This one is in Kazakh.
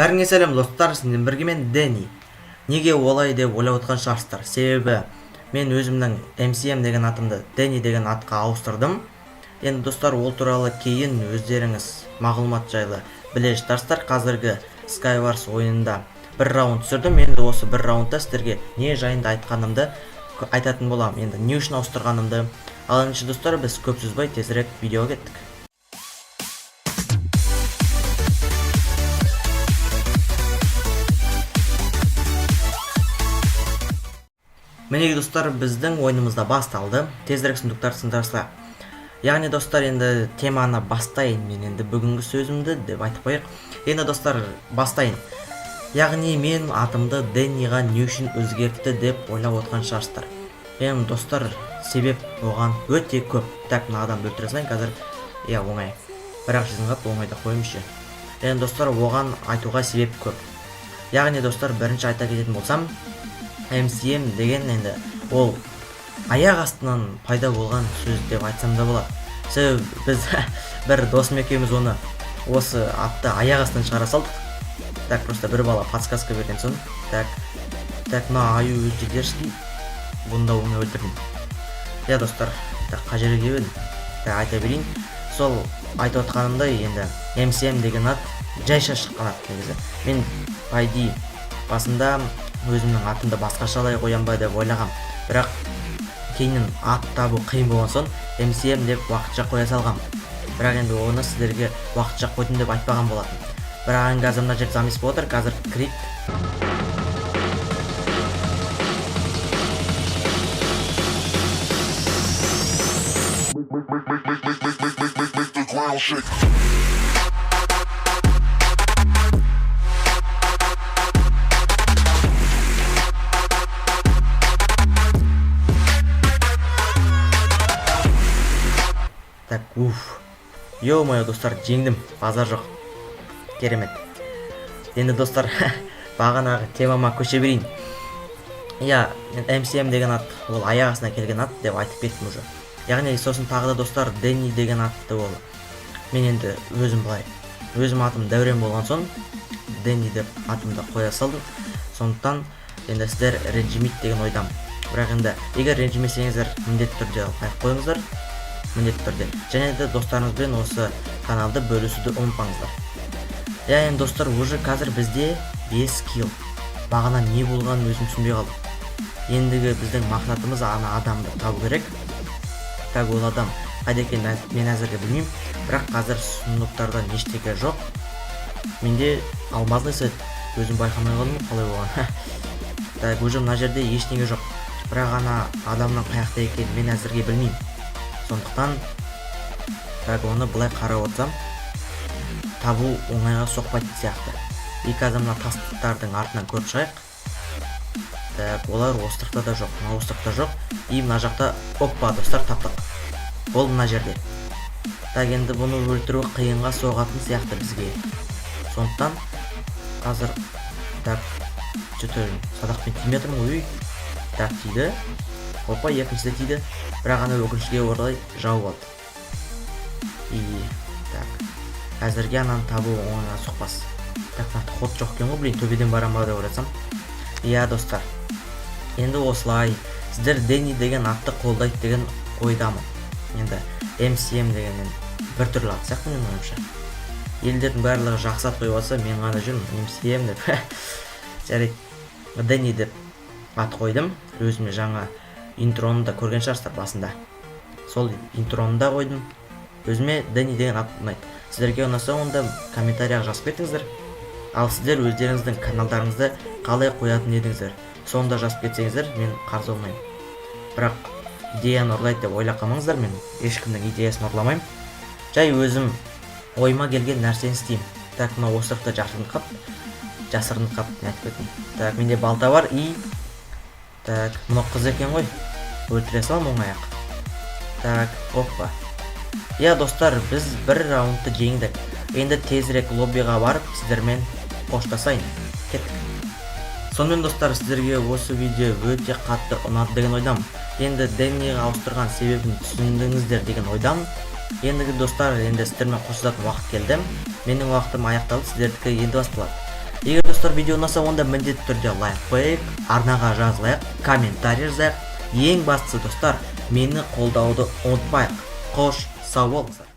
Бәріңе сәлем, достар! Сіздермен бірге мен, Дэнни. Неге олай деп ойлап отқан шығарсыздар? Себебі мен өзімнің MCM деген атымды Дэнни деген атқа ауыстырдым. Енді, достар, ол туралы кейін өздеріңіз мағлұмат жайлы біле жатарсыздар. Қазіргі Skywars ойынында бір раунд түсірдім. Енді осы бір раундта сіздерге не жайында айтқанымды айтатын боламын, енді не үшін ауыстырғанымды. Ал ендеше, достар, біз көп созбай, тезірек видеоға кеттік. Мінекей, достар, біздің ойынымыз да басталды. Тезірек сундуктар сындырса. Яғни, достар, енді теманы бастайын мен, енді бүгінгі сөзімді деп айтып қояйық. Енді, достар, бастайын. Яғни мен атымды Дэнниға не үшін өзгертті деп ойлап отқан шығарсыздар. Енді, достар, себеп оған өте көп. Так, мына адамды өлтіре салайын қазір. Иә, оңай. Бірақ жизнь қалып, оңай да қоямын. Енді, достар, оған айтуға себеп көп. Яғни, достар, бірінші айта кететін болсам, MCM деген енді ол аяқ астынан пайда болған сөз деп айтсам да болады. Себебі біз бір досым екеуміз оны, осы атты аяқ астынан шығара салдық. Так, просто бір бала подсказка берген соң. Так, так, мына аю өте дерзкий. Бұны да оңай өлтірдім. Иә, достар, так, қай жерге келіп едім? Так, айта берейін. Сол айтып отқанымдай, енді MCM деген ат жайша шыққан ат негізі. Мен, по идее, басында өзімнің атымды басқашалай қоям ба деп ойлағам. Бірақ кейіннен ат табу қиын болған соң, MCM деп уақытша қоя салғам. Бірақ енді оны сіздерге уақытша қойдым деп айтпаған болатын. Бірақ енді қазір мына жерде замес болып отыр, қазір кірейік. Make, make, make, make, make, make, make, make, make, make the ground shake. Так, уф. Ё-моё, достар, жеңдім. Базар жоқ. Керемет. Енді, достар, бағанағы темама көше берейін. Иә, MCM деген ат ол аяқ астына келген ат деп айтып кеттім уже. Яғни сосын тағы да, достар, Дэнни деген атты ол мен енді өзім былай, өзім атым Дәурен болған соң, Дэнни деп атымды қоя салдым. Сондықтан енді сіздер ренжімейді деген ойдамын. Бірақ енді егер ренжімесеңіздер, міндетті түрде лайк қойыңыздар, міндетті түрде, және де достарыңызбен осы каналды бөлісуді ұмытпаңыздар. Иә, енді, достар, уже қазір бізде 5 килл. Бағана не болғанын өзім түсінбей қалдым. Ендігі біздің мақсатымыз ана адамды табу керек. Так, ол адам қайда екенін мен әзірге білмеймін. Бірақ қазір сундуктардан ештеңе жоқ. Менде алмазный сет, өзім байқамай қалдым ғой қалай болған. Так, уже мына жерде ештеңе жоқ. Бірақ ана адамның қай жақта екенін мен әзірге білмеймін. Сондықтан, так, оны былай қарап отырсам, табу оңайға соқпайтын сияқты. И қазір мына тастардың артынан көріп шығайық. Так, олар островта да жоқ, мына островта жоқ. И мына жақта, опа, достар, таптық. Ол мына жерде. Так, енді бұны өлтіру қиынға соғатын сияқты бізге. Сондықтан қазір, так, че-то садақпен тимей жатырмын ғой. Үй, так, тиді. Опа, екіншісі де тиді. Бірақ ана өкінішке орай жауып алды. И так, әзірге ананы табу оңайға соқпас. Так, мына ход жоқ екен ғой, блин, төбеден барам ба деп ойласам. Иә, достар, енді осылай сіздер Дэнни деген атты қолдайды деген ойдамын. Енді MCM деген енді біртүрлі ат сияқты менің ойымша. Елдердің барлығы жақсы ат қойып алса, мен ғана жүрмін MCM деп. Жарайды, Дэнни деп ат қойдым өзіме. Жаңа интроны да көрген шығарсыздар басында, сол интроны да қойдым. Өзіме Дэнни деген ат ұнайды. Сіздерге ұнаса, онда комментарияға жазып кетіңіздер. Ал сіздер өздеріңіздің каналдарыңызды қалай қоятын едіңіздер, соны да жазып кетсеңіздер, мен қарсы болмаймын. Бірақ идеяны ұрлайды деп ойлап қалмаңыздар, мен ешкімнің идеясын ұрламаймын, жай өзім ойыма келген нәрсені істеймін. Так, мына островта жасырынып қалып, жасырынып қалып, не айтып кеттім. Так, менде балта бар. И так, мынау қыз екен ғой, өлтіре саламын оңай ақ. Так, опа. Иә, достар, біз бір раундты жеңдік. Енді тезірек лоббиға барып, сіздермен қоштасайын. Кеттік. Сонымен, достар, сіздерге осы видео өте қатты ұнады деген ойдамын. Енді Дэнниға ауыстырған себебін түсіндіңіздер деген ойдамын. Ендігі, достар, енді сіздермен қоштасатын уақыт келді. Менің уақытым аяқталды, сіздердікі енді басталады. Егер, достар, видео ұнаса, онда міндетті түрде лайк қояйық, арнаға жазылайық, комментарий жазайық. Ең бастысы, достар, мені қолдауды ұмытпайық. Қош, сау болыңыздар.